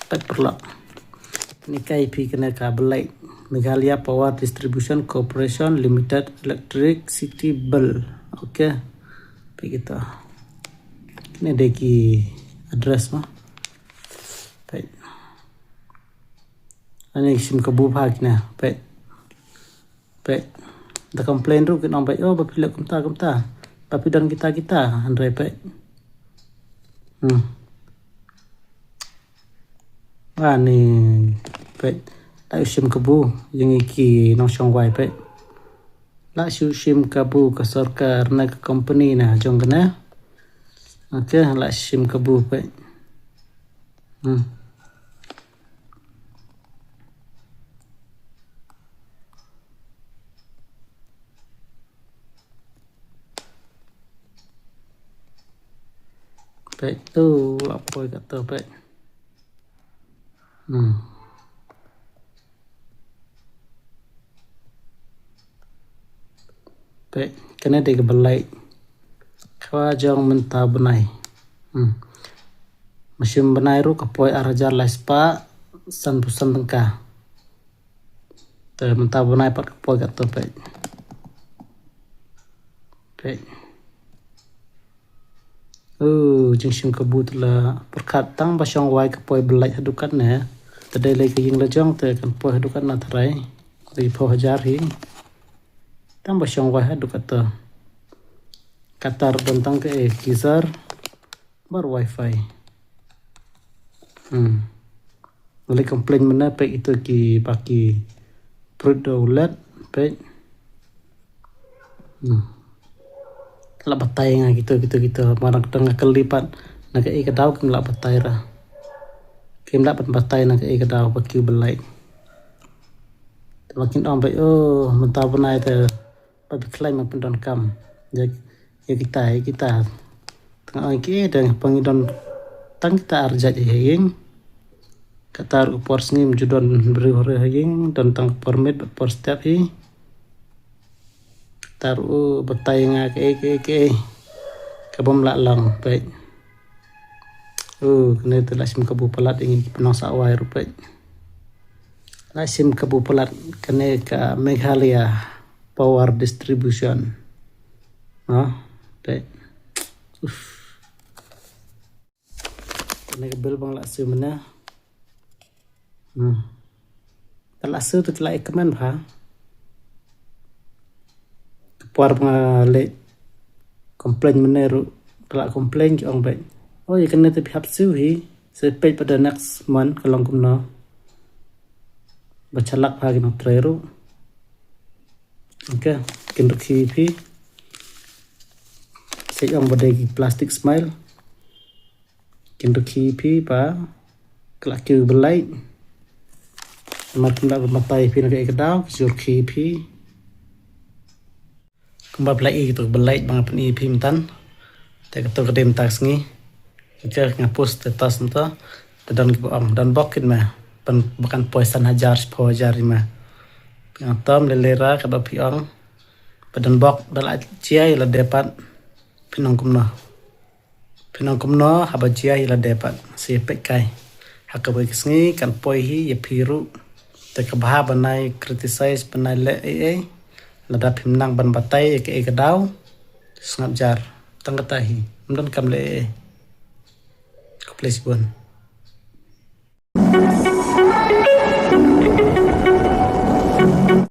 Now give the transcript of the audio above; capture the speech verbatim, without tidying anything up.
Peit paralok. Kane ka ïa phi kane ka Blai. Meghalaya Power Distribution Corporation Limited Electricity Bill. Okay. Peit kita. Kane dei ki address mo. Peit. Ani shim kabu bha kine. Peit. Peit. Da complain ruh kin ong peit, oh, ba phi leh kumta kumta. Ba phi don kita kita. Hynrei peit. Hmm. Ani peit. La shu shim kabu ïa ngi ki nongshong wai peit. La shu shim kabu ka sorkar na ka company na jong kane. Okay, la shu shim kabu peit. Hmm. Peit tu la poi kato peit. Hmm. Peit, kane dei ka Blai. Ka jong mynta bnai. Hmm. Mynsiem bnai ruh ka poi ar hajar lai spah sanphew san tyngka. Te mynta bnai pat ka poi kato peit. Peit. Oh, jingshim kabu te la pyrkhat tang ba shong wai ka poi Blai haduh katne. Te dei lei ka ïing la jong te kan poi haduh katne tharai. Dei phew hajar hi. Tang ba shong wai haduh kato. Kata ruh don tang ka, eh, geyser. Bad wifi. Hmm. Lei complain mynne peit ito ki ba ki prut da u lad peit. Hmm. La batai nga kito kito kito. Ba nga dang kylli pat na kaei ka daw kim la batai ra. Kim la ban batai na kaei ka daw ba ki Blai. Te ba kin ong peit, oh, mynta bnai te ba phi khlaiñ ma pyndonkam. Ïa, ïa kita, ïa kita. Tang ong ki dang pang don tang kita ar jait ha ïing. Kata ruh por sngi ym ju don briew ha ïing, don tang por miet bad por step hi. Kata ruh batai nga kaei kaei kaei. Ka bym lah long peit. Oh, kane te la shim kabu palat ïa ngi ki pyndonkam sawai ruh peit. La shim kabu palat kane ka Meghalaya Power Distribution. No, peit. Uff. Kane ka bill ba nga la siew mynne. Hmm. Te la siew te la ïa kmen bha. Ka por ba nga leh complain mynne ruh, te la complain ki ong beit, oh, ïa kane te phi hap siew hi. Sa peit pat the next month ka long kumno. Ba shalak bha ki nongtrei ruh. Okay, kin rkhie phi. Sa ong ba dei ki plastic smile. Kin rkhie phi ba ka la kiew Blai. Namar kim lah ban batai phi na kaei ka daw, ki ju rkhie phi. Kumba phi la i kito Blai ba nga pyni phi myntan. Te kato ka dei mynta ka sngi. Ka nga post status mynta. Te don kiba ong, don bok kin me. Ban ba kan poi san hajar, shiphew hajar ïa me. Nga tam lei lei ra kaba phi ong. Ba don bok, da la jia ïa lade pat. Phin ong kumno. Phin ong kumno haba jia ïa lade pat. Sa ïa peit kai. Ha kawei ka sngi kan poi hi ïa phi ruh. Te kaba ha ban ai criticize, ban ai leh ei ei. Lada phim nang ban batai ïa kaei ka daw. Sngap jar. Tang kata hi. Ym don kam leh ei ei. Khublei shibun.